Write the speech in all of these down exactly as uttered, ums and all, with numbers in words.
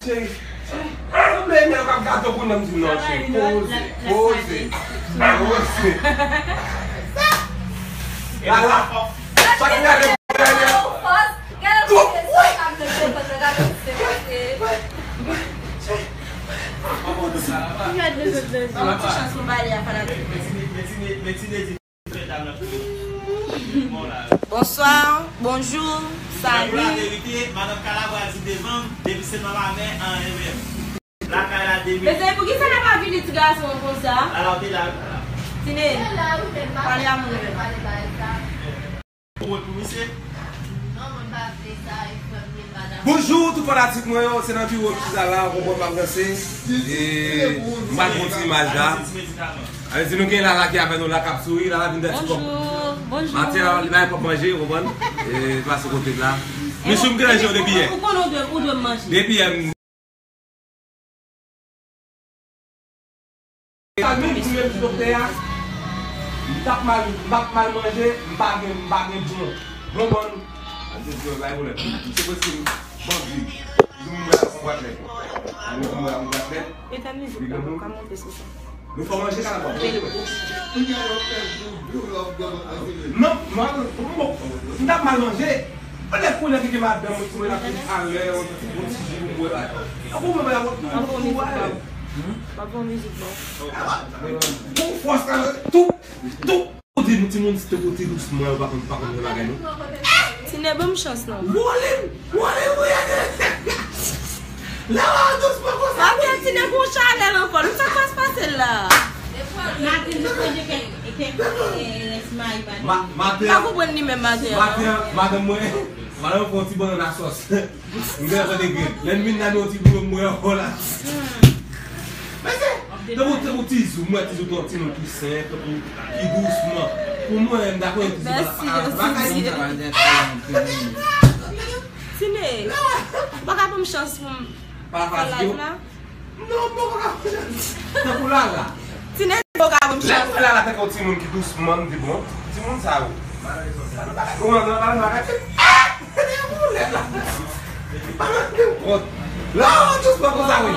Cheri, cheri, sanble Emel k ap gate w kounye a, m di non, cheri, poze, poze, poze. Lala, sa ki gade pou Emel. Yon ti chans pou m pale a fanatik mwen. Bonswa, bonjou, sali. Pou laverite, madanm Kala pral di devan m, depi se manman mè an M M. Lakay la depi. Mezanmi, poukisa n ap avili ti gason an konsa? Ala w te la. Tine, pale a moun nan. Ou wè pou misye? Bonjou tout fanatik mwen yo, se nan biwo m chita la, ou konprann m ap danse. E m pral pran ti imaj la. Ale di nou gen Lala ki avè nou la k ap souri, Lala vin dè ti kòb. Bonjou, bonjou. Maten an, li bay kòb manje, ou konprann? E pase kote l la. Mesye, m gen je w depi yè. Ou konnen ou dwe, ou dwe manje. Depi yè, m Sa menm pou menm ti doktè a, m t ap mal, m p ap mal manje, m pa gen, m pa gen bon, bon, bon. Misye prèske bandi. Di m wè yon bwatlèt. Di m wè yon bwatlèt. Li gen bon. Nou fè manje kalabwa. Non, non, non, m t ap mal manje. Anlè kounye a ki gen madanm mwen, mwen ap vin alè, yon ti bon ti ji pou m bwè la. Ankò mwen pa yon ti bon ti bwè. M ap fè yon mizik, non. Bon, fòs la, tou, tou. Ou di nou timoun, si te pou ti dousman, yo pa konn, pa konn nan bagay, non. Tine, ban m chans, non. Wole, wole, wole. La, dousman konsa. Maten, Tine gon chalè nan kò l. Sa k pase l la? Maten, nou sonje kèk, kèk, eh, rès mayi maten. Ma-, maten, pa konprann li menm maten an. Maten, madanm mwen, madanm mwen fè yon ti bannann a sòs. M gen pote grenn. Lè n vin la, nou yon ti bouyon mwen ankò la. Mesye, tankou, tankou Tizou, m wè Tizou te yon timoun ki senp, tankou ki dousman. Pou mwen, m dakò yon Tizou pa ka, pa ka, pa ka di sa. Tine, ou pa ka ban m chans pou m fè live la? Non, m poko ka konprann. Tankou Lala. Tine poko ka ban m chans. Lè m wè Lala tankou yon timoun ki dousman, m di, bon, timoun sa yo. Ou antre nan bagay, ah! Tine yon pwoblèm la. Pa rann kont. La, dousman konsa, wi.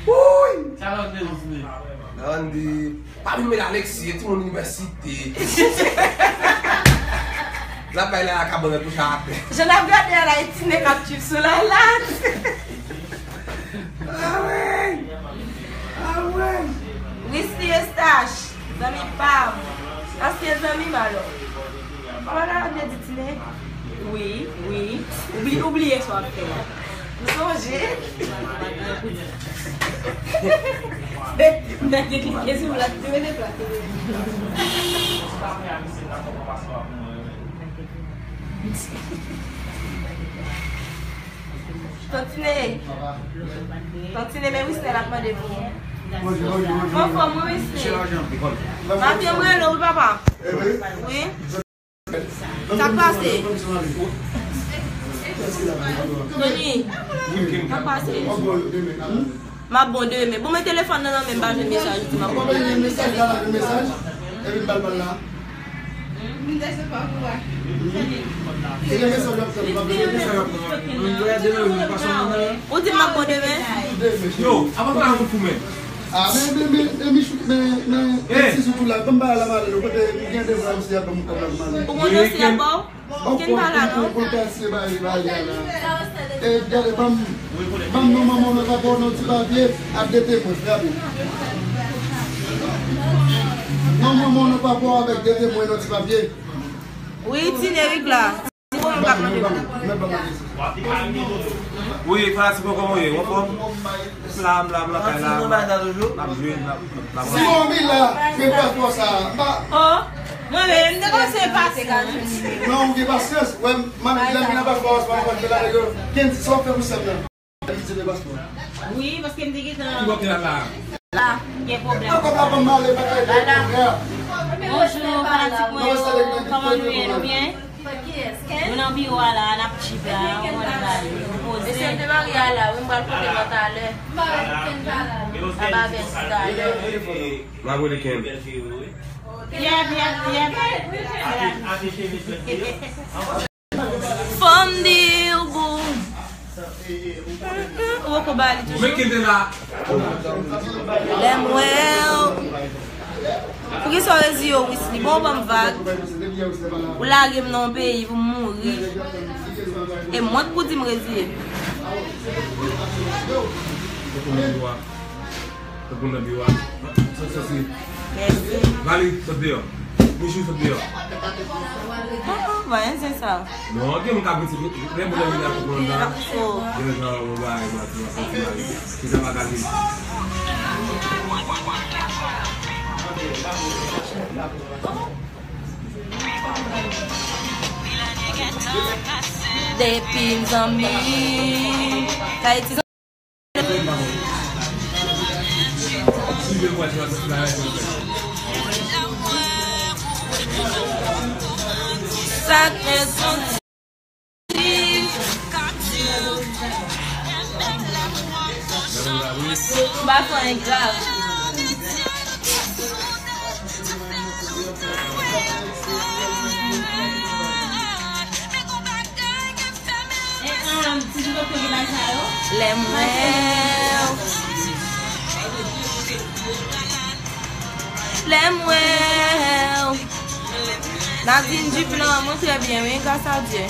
Wouy! Sa Lala di, Tine? Lala di, Pa vin mele Alexis, e timoun inivèsite. N ap bay Lala kabann pou sa atè. Jan n ap gade a la, e Tine k ap trip sou Lala. Awen! Awen! Wisly Eustache, zanmi pa m. Ansyen zanmi m alò. Kòman Lala vle di Tine? Wi, wi. Oubli-, oubliye sa w ap fè a. Ou sonje? Nèg yo klike sou plat, li rete plat. Tantine. Tantine, men Wisnel ap mande pou ou. Bonjou, bonjou, bonjou. Anfòm, wi, Wisnel. Maten, m rele w, wi, papa. Wi. Sa k pase? Tony, sa k pase? M ap bon demen. Bon, men telefòn nan nan men m, m pa jwenn mesaj, ou di m ap bon demen. Ou di m ap bon demen? Yo, avan pale moun fou men. Ah, men, men, men, men, Michou, men, men, men, Tizou tou la, ban m bagay la, m ale, nou kote, ou gen devwa, misye ap ban m kòb la, m ale. Ou gen dosye ap ba w? Ken pa la, non? Ou konn kase bagay, bagay la. E, gade, ban m, ban m non manman w, non papa w, non ti papye, ak de temwen, rapid. Non manman w, non papa w, avèk de temwen, non ti papye. Wi, Tine, wi, Gla. Wi, fanatik mwen, kòman w ye? Ou anfòm? M la, m la, m lakay la. M ap jwe, m ap, m ap. Si w anvi la, men pa fò sa. Oh, mwen menm, m te panse pase ka jwenn li. Non, ou gen pasyans. Wè, m, lè m vin anba fò, se pa mwen k ap fè la, nèg yo. Kendy, sa w ap fè pou sè m nan? Wi, paske m te gentan. Ki bò w te la la? La, gen pwoblèm. Nan kòb la, ban m ale, pa ka ede. Bonjou, fanatik mwen yo. Kòman nou ye? Nou byen? Nou nan biwo a la, n ap trip la, nou konn bagay, nou poze. Mesye, m te marye a la, wi, m pral pote mwen talè. M ap avè ti talè. M ap rele Ken. Yep, yep, yep. Se la. Konba li toujou. Lè m wè w. Poukisa w reziye w, Wisly? Bon, w ban m vag. Ou lage m nan yon peyi pou m mouri. E mwen k pou di m reziye m. Tout moun nan biwo a. Tout moun nan biwo a. Sòti, sòti. Mèsi. Vali, sòt deyò. Michou, sòt deyò. Ah, ah, pa gen zen sa. Non, gen moun k ap retire. Lè moun nan vini ak tout moun nan. Gen jan ou bay, mati, mati, mati. Ki sa pa ka vin. Depi m zanmi. Kay ti Sa k fè santi. M pa fè anyen grav. Lè m wè w. Lè m wè w. Nadine Duplan, mwen trè byen, wi, gras a Dye.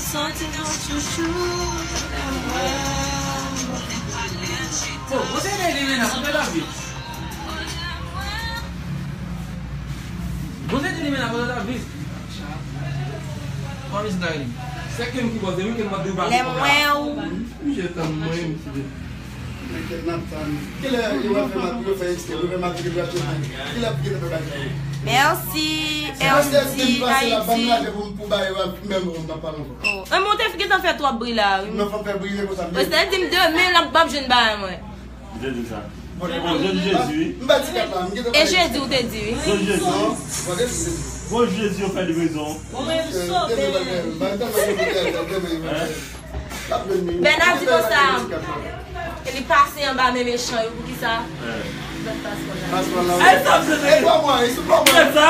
Santi bon chouchou. Lè m wè w. Bon, bon, se de limena, kontre la vi. Bon, se de limena, kontre la vi. Kòman misye ta rele? Se Ken ki bòs, e wi, Ken m ap di w pa. Lè m wè w. Misye tann mwen, misye. Kilè yo va fè mak, yo fè ekstrè, yo fè mak, yo fè ekstrè. Kilè pou gentan fè bagay sa yo? Mèsi, L D Haiti. Oh, e mwen te gentan fè twòp bri la, wi. Non, fò m fè bri, se konsa. Western di m demen l ap, m ap jwenn bagay mwen. Jezi sa. Bon, jodi Jezi, wi. E jedi ou te di, wi. Jodi Jezi. Bon, Jezi, yo fè livrezon. Bèna di konsa, e li pase anba men mechan yo, poukisa? Ay, sa, se te. Sa?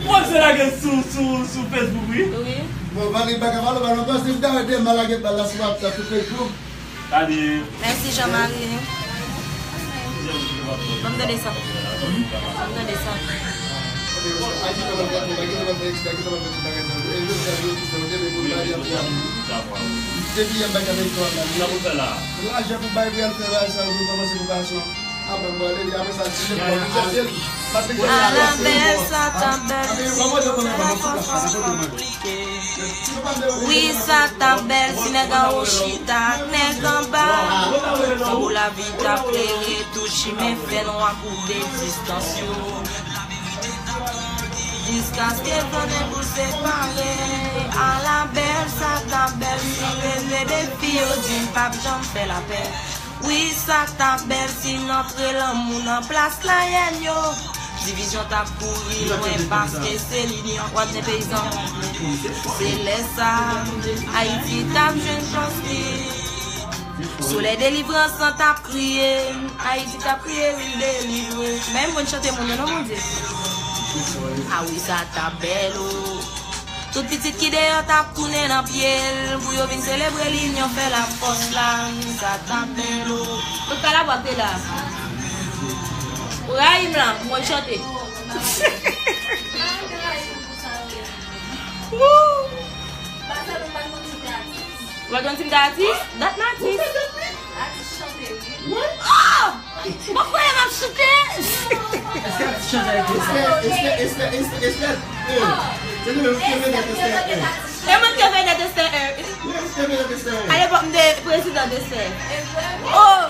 Mwen se lage sou, sou, sou Facebook, wi. Wi. Bon, Valerie Baka, Valerie Baka, se vin avè de mal lage bal la sou WhatsApp, sou Facebook. Mèsi, Jean Marie. Ban m tande sa. Ban m tande sa. Lajan pou bay pou y al fè bagay sa yo, pou kòmanse pou gason. Apre, bon, lè li apre sa, si se pou mwen, se li. Alabèl, sa ta bèl. Wi, sa ta bèl si nèg anwo chita ak nèg anba. Pou lavi ta klere tout chimen fè nwa koute distans yo. Jiskaske flannen pou separe. Alabèl, sa ta bèl si rele depi yo di m p ap janm fè lapè. Wi, sa ta bèl si n antre lanmou nan plas layèn yo. Divizyon t ap kouri lwen paske se linyon. W ap di peyizan. Se lè sa Ayiti t ap jwenn chans li. Solèy delivrans lan t ap kriye. Ayiti t ap kriye, vin delivre. Men m konn chante moun yo non, Bondye. A wi, sa t ap bèl, o. Tout pitit ki deyò t ap tounen nan pye l pou yo vin selebre linyon fè lafòs la. Sa t ap bèl, o. Tout kalabwa k te la. Ou rayi m la, m konn chante. Wou! Ou pa konn si m te atis? Dat m atis. Atis chante, wi. Oh! Mwen kwè m ap chante. Èske atis chante avèk Esther? Esther, Esther, Esther, Esther un. Se nou menm ki vedèt Esther un. E mwen ki vedèt Esther un. Wi, Esther vedèt Esther un. Alepòk, m te prezidan Esther. Oh!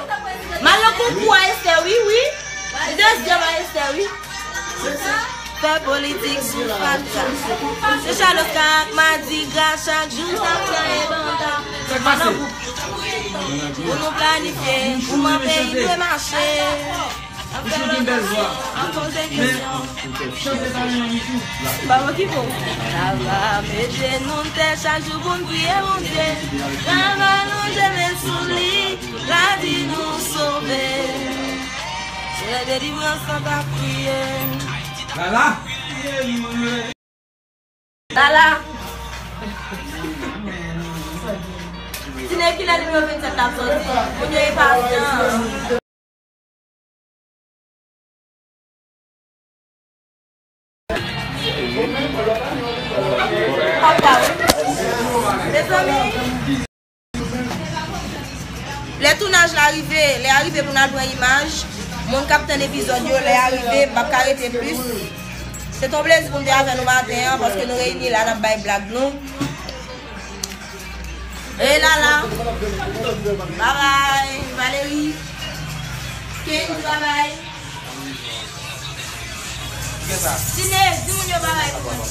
M al nan konkou a Esther, wi, wi. Dezyèm a Esther, wi. Fè politik sou fatra. Se Charles Oscar ak Madigra, chak jou sa fè banda. Nan gwoup. Pou nou planifye kouman peyi dwe mache. An fè lòt an poze kesyon. Ba mwen ki bon. Travay, mete nou tè chak jou pou n priye Bondye. Travay, lonje men sou li, lavi nou sove. Se lè delivrans lan t ap kriye. Lala! Lala! Tine, kilè nimewo vennsèt la ap sòti? Moun yo enpasyan. Mezanmi, lè tounaj la rive, lè a rive pou n al pran imaj, moun k ap tann epizòd yo, lè a rive, m p ap ka rete plis. Se t on plezi pou m te avè nou maten an, paske nou reyini la, n ap bay blag nou. E Lala. Babay, Valery. Kenny, babay. Tine, di moun yo babay pou mwen.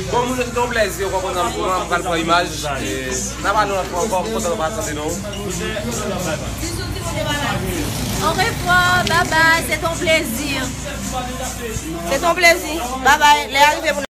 Bon, moun yo, se te yon plezi, w konprann, m pral pran imaj. E, n a pale yon lòt fwa ankò, m kontan nou pa tande nou. Zizou, di moun yo babay. Au revoir, babay, se te yon plezi. Se te yon plezi. Babay, lè a rive pou